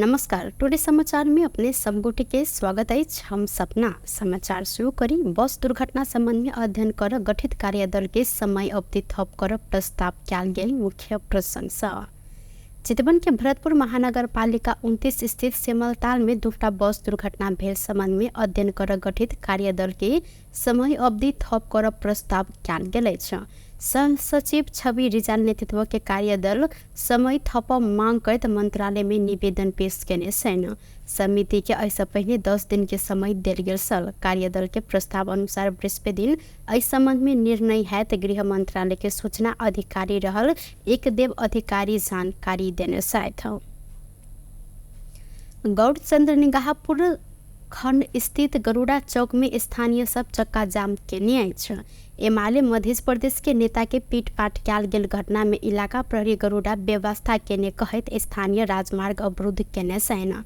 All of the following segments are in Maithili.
नमस्कार, टुडे समाचार में अपने सब गोटे के स्वागत अछि। हम सपना समाचार शुरू करी। बस दुर्घटना संबंध में अध्ययन कर गठित कार्यदल के समय अवधि थप कर प्रस्ताव कयल गेल मुख्य प्रशंसा। चितवन के भरतपुर महानगरपालिका 29 स्थित सेमलताल में दूटा बस दुर्घटना भेल संबंध में अध्ययन कर गठित कार्यदल के समय अवधि थप कर प्रस्ताव कयल गेल अछि। सह सचिव छवि रिजाल नेतृत्व के कार्यदल समय थप मांग करैत मंत्रालय में निवेदन पेश केने छनि। समिति के एहिसँ पहिने 10 दिन के समय देल गेल छल। कार्यदल के प्रस्ताव अनुसार बृहस्पति दिन एहि संबंध में निर्णय हैत गृह मंत्रालय के सूचना अधिकारी रहल एकदेव अधिकारी जानकारी देने छथि। गौड़ चंद्रनिगाहपुर खंड स्थित गरुड़ा चौक में स्थानीय सब चक्का जाम केने अछि। एमाले मध्य प्रदेश के नेता के पीटपाट कयल गेल घटना में इलाका प्रहरी गरुड़ा व्यवस्था केने कहैत स्थानीय राजमार्ग अवरुद्ध केने छनि।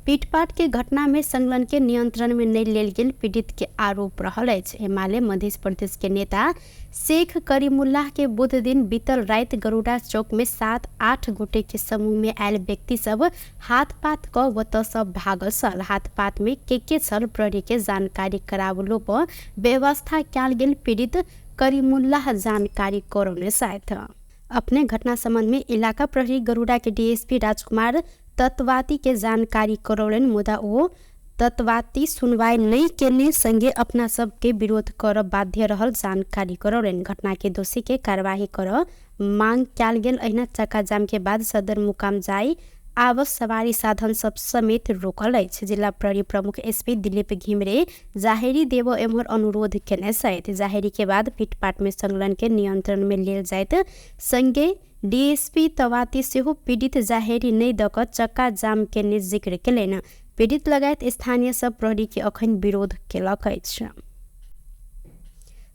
पीटपाट के घटना में संलग्न के नियंत्रण में नहि लेल गेल पीड़ित के आरोप रहल अछि। एमाले मध्य प्रदेश के नेता शेख करीमुल्लाह के बुध दिन बीतल राति गरुड़ा चौक में 7-8 गोटे के समूह में आयल व्यक्ति सब हाथ पात क ओतऽ सँ भागल छल। हाथ पात में के छल प्रहरी के जानकारी करावलो पर व्यवस्था कयल गेल पीड़ित करीमुल्लाह जानकारी करौने छथि। अपने घटना संबंध में इलाका प्रहरी गरुड़ा के डीएसपी राजकुमार तत्वाती के जानकारी करौलनि, मुदा ओ तत्वाती सुनवाई नहि केने संगे अपना सबके विरोध कर बाध्य रहल जानकारी करौलनि। घटना के दोषी के कार्यवाही कर मांग कयल गेल। अहिना चक्काजाम के बाद सदरमुकाम जाई आवत सवारी साधन सब समेत रोकल अछि। जिला प्रहरी प्रमुख एसपी दिलीप घिमिरे जाहेरी देव एम्हर अनुरोध केने छथि। जाहेरी के बाद पीटपाट में संलग्न के नियंत्रण में लेल जाइत संगे डीएसपी तवाती सेहो पीड़ित जाहेरी नहि दऽ कऽ चक्का जाम केने जिक्र केलनि। पीड़ित लगायत स्थानीय सब प्रहरी के अखन विरोध केलक अछि।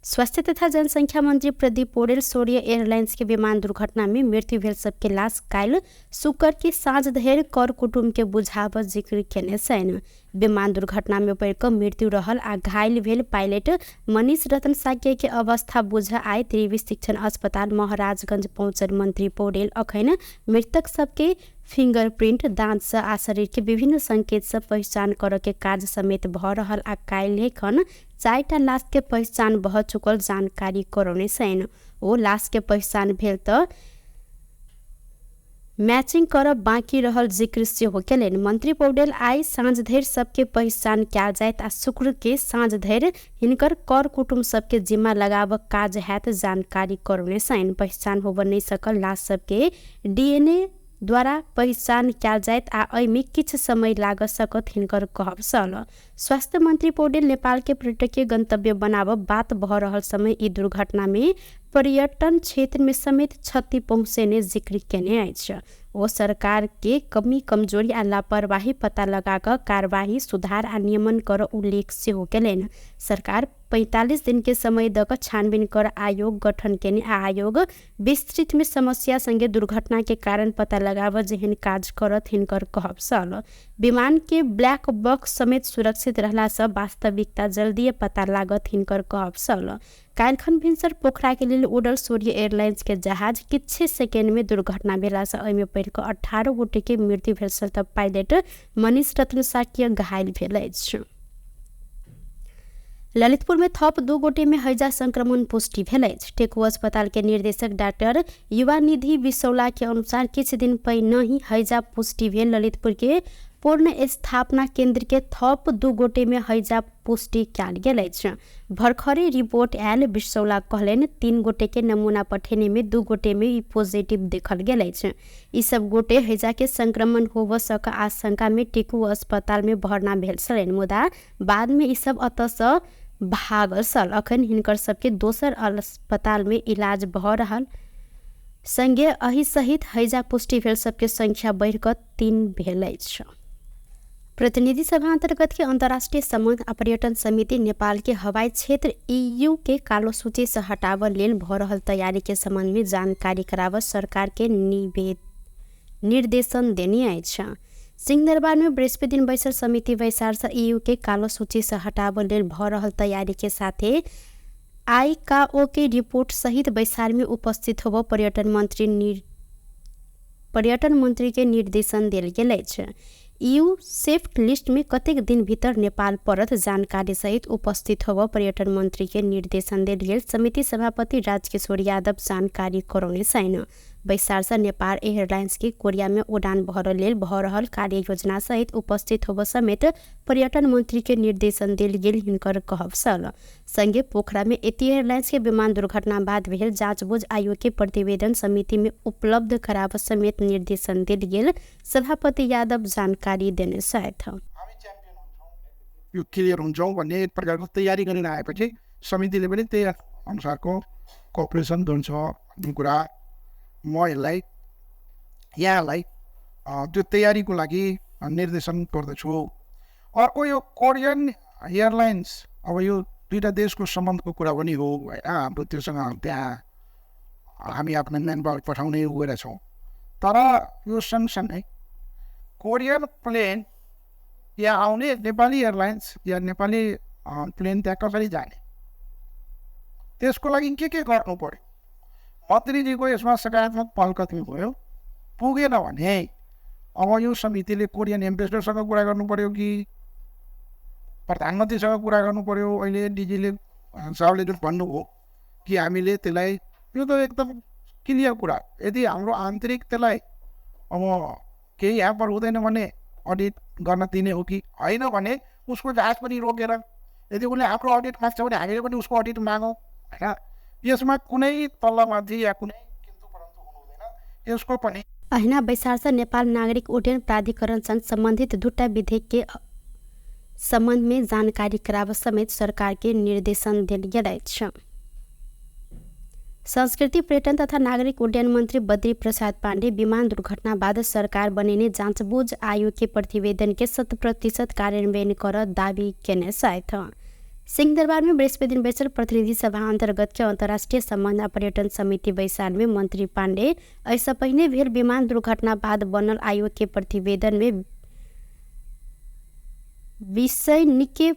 स्वास्थ्य तथा जनसंख्या मंत्री प्रदीप पौडेल सूर्य एयरलाइंस के विमान दुर्घटना में मृत्यु भेल सबके लाश काल्हि शुक्र के साँझ धरि कर कुटुम्ब के बुझाब जिक्र केने छनि। विमान दुर्घटना में पड़ि कऽ मृत्यु रहल आ घायल भेल पायलट मनीष रतन साक्य के अवस्था बुझ आइ त्रिवी शिक्षण अस्पताल महाराजगंज पहुँचल मंत्री पौडेल अखन मृतक सबके फिंगरप्रिंट, दाँत आ शरीर के विभिन्न संकेत से पहिचान करऽ के काज समेत भऽ रहल आ काल्हि खन 4टा लाश के पहिचान भऽ चुकल जानकारी करौने छनि। ओ लाश के पहिचान भेल तऽ मैचिंग करब बाँकी रहल जिक्र सेहो केलनि। मंत्री पौडेल आइ साँझ धरि सबके पहिचान कयल जायत आ शुक्र के साँझ धरि हिनकर कर कुटुम्ब सबके जिम्मा लगाबक काज हैत जानकारी करौने छनि। पहिचान होबऽ नहि सकल लाश सबके डीएनए द्वारा पहिचान कयल जायत आ एहिमे किछु समय लागऽ सकत हिनकर कहब छल। स्वास्थ्य मंत्री पौडेल नेपाल के पर्यटकीय गंतव्य बनाबऽ बात भऽ रहल समय ई दुर्घटना में पर्यटन क्षेत्र में समेत क्षति पहुँचेने जिक्र केने अछि। ओ सरकार के कमी कमजोरी आ लापरवाही पता लगा कऽ कार्यवाही सुधार आ नियमन कर उल्लेख सेहो केलनि। सरकार 45 दिन के समय दऽ कऽ छानबीन कर आयोग गठन केने आ आयोग विस्तृत में समस्या संगे दुर्घटना के कारण पता लगाबऽ जेहन काज करत हिनकर कहब छल। विमान के ब्लैक बॉक्स समेत सुरक्षित रहला सँ वास्तविकता जल्दीए पता लागत हिनकर कहब छल। काल्हिखन भिनसर पोखरा के लेल उड़ल सूर्य एयरलाइंस के जहाज किछे सेकेंड में दुर्घटना भेला सँ एहिमे पड़ि कऽ 18 गोटे के मृत्यु भेल छल तऽ पायलट मनीष रत्न साक्य घायल भेल अछि। ललितपुर में थप 2 गोटे में हैजा संक्रमण पुष्टि भेल अछि। टेकु अस्पताल के निर्देशक डॉक्टर युवानिधि बिसौला के अनुसार किछु दिन पहिने ही हैजा पुष्टि भेल ललितपुर के पूर्ण स्थापना केंद्र के थप 2 गोटे में हैजा पुष्टि कयल गेल अछि। भरखरे रिपोर्ट आयल बिसौला कहलनि 3 गोटे के नमूना पठेने में 2 गोटे में ई पॉजिटिव देखल गेल अछि। ई सब गोटे हैजा के संक्रमण होबऽ सक आशंका में टेकु अस्पताल में भर्ना भेल छलनि, मुदा बाद में ई सब अतऽ सँ भागल छल। अखन हिनकर सबके दोसर अस्पताल में इलाज भऽ रहल संगे एहि सहित हैजा पुष्टि भेल सबके संख्या बढ़ि कऽ 3 भेल अछि। प्रतिनिधि सभा अंतर्गत के अंतर्राष्ट्रीय संबंध आ पर्यटन समिति नेपाल के हवाई क्षेत्र ईयू के कालो सूची से हटाबऽ लेल भऽ रहल तैयारी के संबंध में जानकारी कराबऽ सरकार के निर्देशन देने अछि। सिंहदरबार में बृहस्पति दिन बैसल समिति बैसार से ईयू के कालो सूची से हटाबऽ लेल भऽ रहल तैयारी के साथे आईकाओ के रिपोर्ट सहित बैसार में उपस्थित होबऽ पर्यटन मंत्री के निर्देशन देल गेल अछि। ईयू सेफ्ट लिस्ट में कतेक दिन भीतर नेपाल परत जानकारी सहित उपस्थित होब पर्यटन मंत्री के निर्देशन देल गेल समिति सभापति राजकिशोर यादव जानकारी करौने छैन। बैसार से नेपाल एयरलाइंस के कोरिया में उड़ान भर लेल भ रहल कार्य योजना सहित उपस्थित होब समेत पर्यटन मंत्री के निर्देशन देल गेल हिनकर कहब छल। संगे पोखरा में एती एयरलाइंस के विमान दुर्घटना बाद भेल जाँचबुझ आयोग के प्रतिवेदन समिति में उपलब्ध कराब समेत निर्देशन देल गेल सभापति यादव जानकारी देने छथि। यो क्लियर हुन्छौँ भन्ने एक प्रकारको तयारी गरेर आएपछि समितिले पनि त्यही अनुसारको कोअपरेसन गर्छ भन्ने कुरा म यसलाई यहाँलाई त्यो तयारीको लागि निर्देशन गर्दछु। अर्को यो कोरियन एयरलाइन्स, अब यो दुईवटा देशको सम्बन्धको कुरा पनि हो होइन, हाम्रो त्योसँग त्यहाँ हामी आफ्नो म्यान पावर पठाउने गएर छौँ, तर यो सँगसँगै कोरियन प्लेन यहाँ आउने नेपाली एयरलाइन्स या नेपाली प्लेन त्यहाँ कसरी जाने, त्यसको लागि के गर्नु पर्यो, मन्त्रीजीको यसमा सकारात्मक पहलकदमी भयो पुगेन भने अब यो समितिले कोरियन एम्बेसडरसँग कुरा गर्नु पर्यो कि प्रधानमन्त्रीसँग कुरा गर्नु पर्यो। अहिले डिजीले साहबले जुन भन्नुभयो कि हामीले त्यसलाई, यो त एकदम क्लियर कुरा, यदि हाम्रो आन्तरिक त्यसलाई अब केही ह्याम्पर हुँदैन भने अडिट गर्न दिने हो कि होइन भने उसको जहाज पनि रोकेर यदि उसले हाम्रो अडिट माग्छ भने हामीले पनि उसको अडिट मागौँ होइन। यसमा कुनै तलमाथि या कुनै किन्तु परन्तु हुनु हुँदैन, यसको पनि। अहिना बैसार से नेपाल नागरिक उड्डयन प्राधिकरणसँग सम्बन्धित दुटा विधेयक के सम्बन्ध में जानकारी कराब समेत सरकार के निर्देशन देल गेल अछि। संस्कृति पर्यटन तथा नागरिक उड्डयन मंत्री बद्री प्रसाद पाण्डे विमान दुर्घटना बाद सरकार बनेने जाँचबुझ आयोग के प्रतिवेदन के 100% कार्यान्वयन कर दावी केने छथि। सिंहदरबार में बृहस्पति दिन बैसल प्रतिनिधि सभा अंतर्गत के अंतर्राष्ट्रीय संबंध पर्यटन समिति बैसार में मंत्री पाण्डे ऐसा पहिने भेल विमान दुर्घटना बाद बनल आयोग के प्रतिवेदन में विषय निके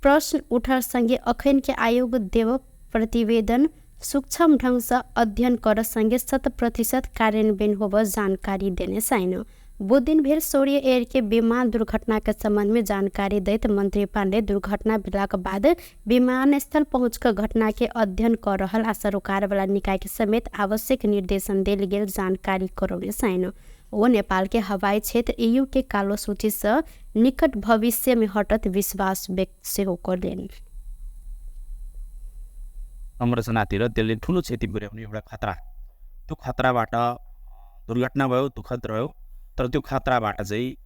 प्रश्न उठल संगे अखन के आयोग देव प्रतिवेदन सूक्ष्म ढंग से अध्ययन कर संगे 100% कार्यान्वयन होब जानकारी देने छैन। बुध दिन भेल सौर्य एयर के विमान दुर्घटना के संबंध में जानकारी दैत मंत्री पाण्डे दुर्घटना भेलाक बाद विमानस्थल पहुँच घटना के अध्ययन कर रहल आ सरोकार वाला निकाय के समेत आवश्यक निर्देशन देल गेल जानकारी करौने छैन। ओ नेपाल के हवाई क्षेत्र ईयू के कालो सूची से निकट भविष्य में हटत विश्वास व्यक्त सेहो करलनि। संरचनातिर त्यसले ठुलो क्षति पुर्याउने एउटा खतरा, त्यो खतराबाट दुर्घटना भयो, दुःखद रह्यो, तर त्यो खतराबाट चाहिँ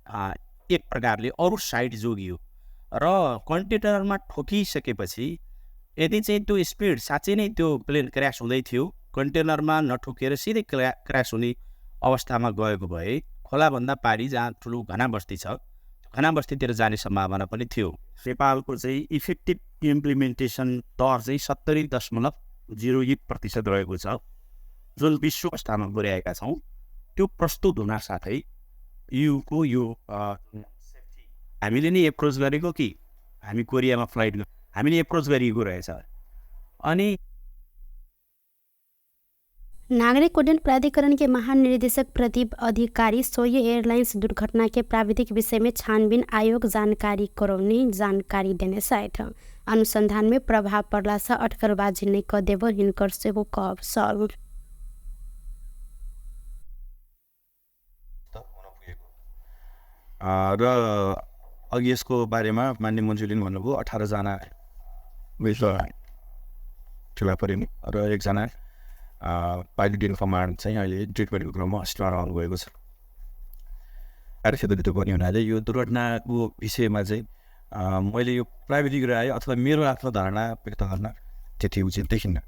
एक प्रकारले अरू साइड जोगियो र कन्टेनरमा ठोकिसकेपछि यदि चाहिँ त्यो स्पिड साँच्चै नै त्यो प्लेन क्र्यास हुँदै थियो, कन्टेनरमा नठोकिएर सिधै क्र्यास हुने अवस्थामा गएको भए खोलाभन्दा पारी जहाँ ठुलो घना बस्ती छ घना बस्तीतिर जाने सम्भावना पनि थियो। नेपालको चाहिँ इफेक्टिभ इम्प्लिमेन्टेसन दर चाहिँ 70.01% रहेको छ, जुन विश्व अवस्थामा पुर्याएका छौँ। त्यो प्रस्तुत हुन साथै युको यो हामीले नै एप्रोच गरेको कि हामी कोरियामा फ्लाइट हामीले एप्रोच गरिएको रहेछ। अनि नागरिक उड्डयन प्राधिकरण के महानिर्देशक प्रदीप अधिकारी सौर्य एयरलाइंस दुर्घटना के प्राविधिक विषय में छानबीन आयोग जानकारी करौने जानकारी देने छथि। अनुसंधान में प्रभाव पड़ला से अटकलबाजी नहीं क देब हिनकर सेहो कहब छल। र अघि यसको बारेमा मान्य मन्त्रीले पनि भन्नुभयो 18 जना ठुला परेन र एकजना पाइलट इन कमान्ड चाहिँ अहिले ट्रिटमेन्टको क्रममा हस्पिटलमा आउनुभएको छ। कार्यक्षेत्रभित्र पर्ने हुनाले यो दुर्घटनाको विषयमा चाहिँ मैले यो प्राविधिक राय अथवा मेरो आफ्नो धारणा व्यक्त गर्न त्यति उचित देखिन्न।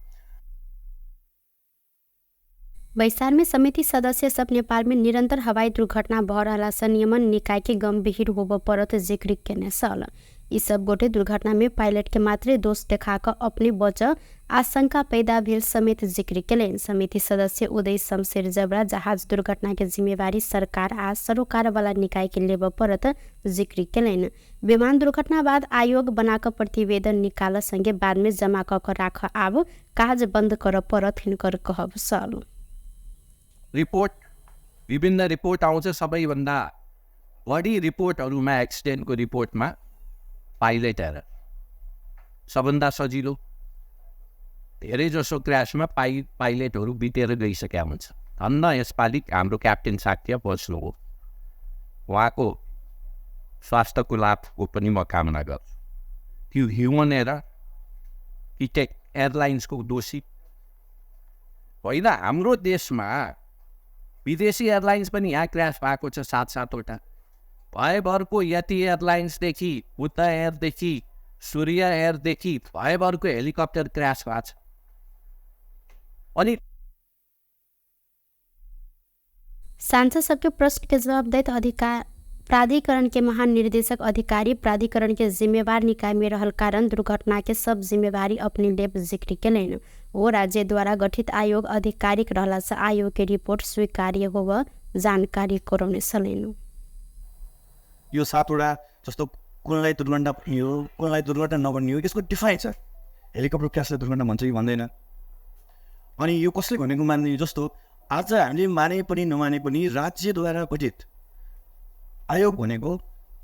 बैसार में समिति सदस्य सब नेपाल में निरंतर हवाई दुर्घटना भ रहला से नियमन निकाय के गंभीर होब परत जिक्र केने छल। यी सब गोटे दुर्घटना में पायलट के मात्रै दोष देखा क अपने बच आशंका पैदा भेल समेत जिक्र केलनि। समिति सदस्य उदय शमशेर जबरा जहाज दुर्घटना के जिम्मेवारी सरकार आ सरोकार वाला निकाय के लेब परत जिक्र केलनि। विमान दुर्घटना बाद आयोग बना क प्रतिवेदन निकाल संगे बाद में जमा क राख आब काज बंद कर परत हिनकर कहब छल। रिपोर्ट विभिन्न रिपोर्ट आउँछ, सबैभन्दा बढी रिपोर्टहरूमा, एक्सिडेन्टको रिपोर्टमा पाइलट एरर सबभन्दा सजिलो। धेरैजसो क्र्यासमा पाइलटहरू बितेर गइसकेका हुन्छ। धन्न यसपालि हाम्रो क्याप्टेन साक्य बच्नु हो, उहाँको स्वास्थ्यको लाभको पनि म कामना गर्छु। त्यो ह्युमन एरर कि टेक एयरलाइन्सको दोषी होइन। हाम्रो देशमा विदेशी एयरलाइन्स पनि यहाँ क्र्यास भएको छ 7-7वटा। भयभरको यति एयरलाइन्सदेखि, बुद्ध एयरदेखि, सूर्य एयरदेखि भयभरको हेलिकप्टर क्र्यास भएको छ। अनि सांसद सबके प्रश्न के जवाब दैत अधिकार प्राधिकरण के महानिर्देशक अधिकारी प्राधिकरण के जिम्मेवार निकाय में रहल कारण दुर्घटना के सब जिम्मेवारी अपने लेप जिक्र केलनि। वो राज्य द्वारा गठित आयोग आधिकारिक रहला से आयोग के रिपोर्ट स्वीकार्य होव जानकारी करौने छलनि। यो 7वटा जस्तो कुनलाई दुर्घटना भन्ने हो, कुनलाई दुर्घटना नभन्ने हो, यसको डिफाइन छ। हेलिकप्टर क्र्यासलाई दुर्घटना भन्छ कि भन्दैन, अनि यो कसले भनेको मान्ने? जस्तो आज हामीले माने पनि नमाने पनि राज्यद्वारा गठित आयोग भनेको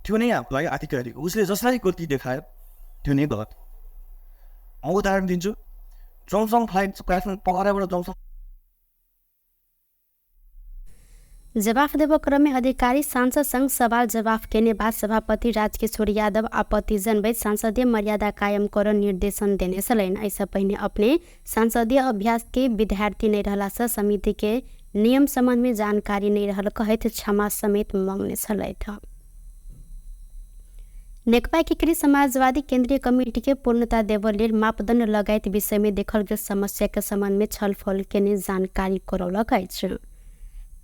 त्यो नै हाम्रो लागि आधिकारिक हो। उसले जसलाई गल्ती देखायो त्यो नै गलत। म उदाहरण दिन्छु, जोङसङ फ्लाइट क्र्यासमा पहराबाट जोङसङ जवाफ देव क्रममे अधिकारी सांसद संग सवाल जवाफ केने बाद सभापति राजकिशोर यादव आपत्ति जनबैत सांसदीय मर्यादा कायम कर निर्देशन देने छलनि। एहिसँ पहिने अपने सांसदीय अभ्यास के विद्यार्थी नहि रहला से समिति के नियम संबंध में जानकारी नहीं रहल कहैत क्षमा समेत मांगने छलथि। नेकपा एकीकृत समाजवादी केंद्रीय कमिटी के पूर्णता देव लेल मापदंड लगायत विषय में देखल गेल समस्या के संबंध में छलफल केने जानकारी करौलक अछि।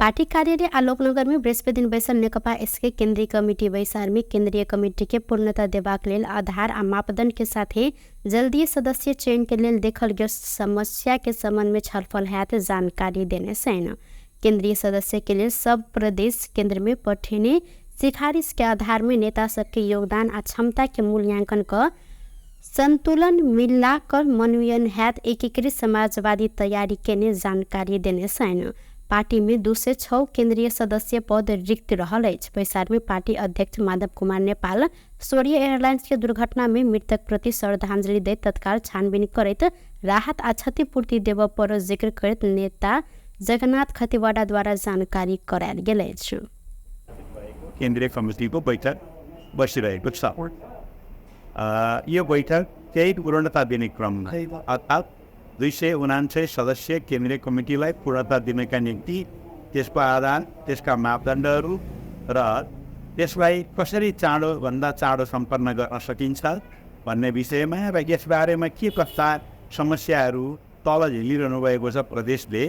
पार्टी कार्यालय आलोकनगर में बृहस्पति दिन बैसल नेकपा एसके केंद्रीय कमिटी बैसार में केंद्रीय कमिटी के पूर्णता देबाक लेल आधार आ मापदंड के साथे जल्दी सदस्य चयन के लेल देखल गेल समस्या के संबंध में छलफल हैत जानकारी देने सेन। केंद्रीय सदस्य के लेल सब प्रदेश केंद्र में पठेने सिफारिश के आधार में नेता सबके योगदान आ क्षमता के मूल्यांकन क संतुलन मिलाकर मनोनयन हैत एकीकृत समाजवादी तैयारी केने जानकारी देने सेन। पार्टी में 206 केंद्रीय सदस्य पद रिक्त रहल अछि। बैसार में पार्टी अध्यक्ष माधव कुमार नेपाल सूर्य एयरलाइंस के दुर्घटना में मृतक प्रति श्रद्धांजलि दैत तत्काल छानबीन करैत राहत आ क्षतिपूर्ति देबऽ पर जिक्र करैत नेता जगन्नाथ खतिवड़ा द्वारा जानकारी करायल गेल अछि। केन्द्रीय कमिटीको बैठक बसिरहेको छ। यो बैठक त्यही पूर्णता दिने क्रममा, अर्थात् 279 सदस्य केन्द्रीय कमिटीलाई पूर्णता दिनका निम्ति त्यसको आधार, त्यसका मापदण्डहरू र त्यसलाई कसरी चाँडोभन्दा चाँडो सम्पन्न गर्न सकिन्छ भन्ने विषयमा र यसबारेमा के कस्ता समस्याहरू तल झेलिरहनु भएको छ प्रदेशले,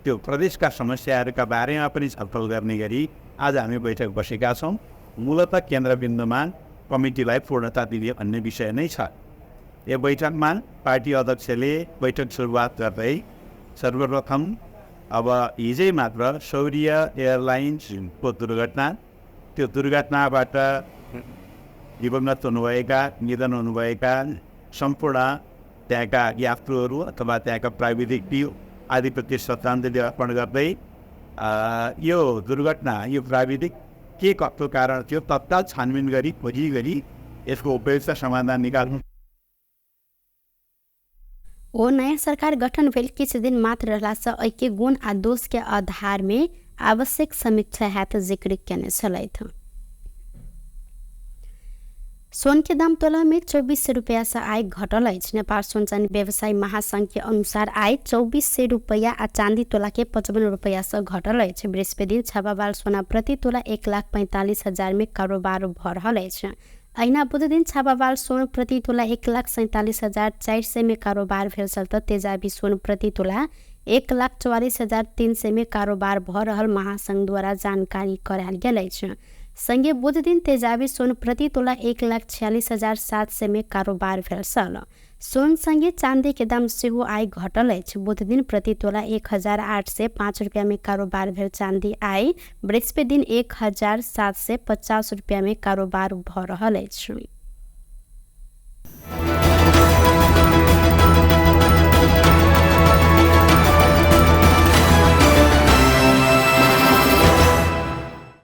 त्यो प्रदेशका समस्याहरूका बारेमा पनि छलफल गर्ने गरी आज हामी बैठक बसेका छौँ। मूलत केन्द्रबिन्दुमा कमिटीलाई पूर्णता दिने भन्ने विषय नै छ। यो बैठकमा पार्टी अध्यक्षले बैठक सुरुवात गर्दै सर्वप्रथम अब हिजै मात्र सौर्य एयरलाइन्सको दुर्घटना, त्यो दुर्घटनाबाट दिवंगत हुनुभएका, निधन हुनुभएका सम्पूर्ण त्यहाँका यात्रुहरू अथवा त्यहाँका प्राविधिक टिम आदिप्रति श्रद्धाञ्जली अर्पण गर्दै यो दुर्घटना, यो प्राविधिक के कस्तो कारण थियो तत्काल छानबिन गरी खोजी गरी यसको उपयुक्त समाधान निकाल्नु। ओ नयाँ सरकार गठन भेल किछु दिन मात्र रहलासँ एहिके गुण आ दोष के आधार में आवश्यक समीक्षा हैत जिक्र केने छलथि। सोन के दाम तोला में 2400 रुपया से आय घटल अछि। नेपाल सोन चाँदी व्यवसायी महासंघ के अनुसार आय 2400 रुपया आ चाँदी तोला के 55 रुपया से घटल अछि। बृहस्पति दिन छापावाल सोना प्रति तोला 1,45,000 में कारोबार भऽ रहल अछि। अहिना बुध दिन छापावाल सोन प्रति तोला 1,47,400 में कारोबार भेल छल त तेजाबी सोन प्रति तोला 1,44,300 में कारोबार भऽ रहल महासंघद्वारा जानकारी करायल गेल अछि। संगे बुध दिन तेजाबी सोन प्रति तोला 1,46,700 में कारोबार भेल छल। सोन संगे चाँदी के दाम सेहो आइ घटल अछि। बुध दिन प्रति तोला 1,805 रुपया में कारोबार भेल चाँदी आइ बृहस्पति दिन 1,750 रुपया में कारोबार भऽ रहल अछि।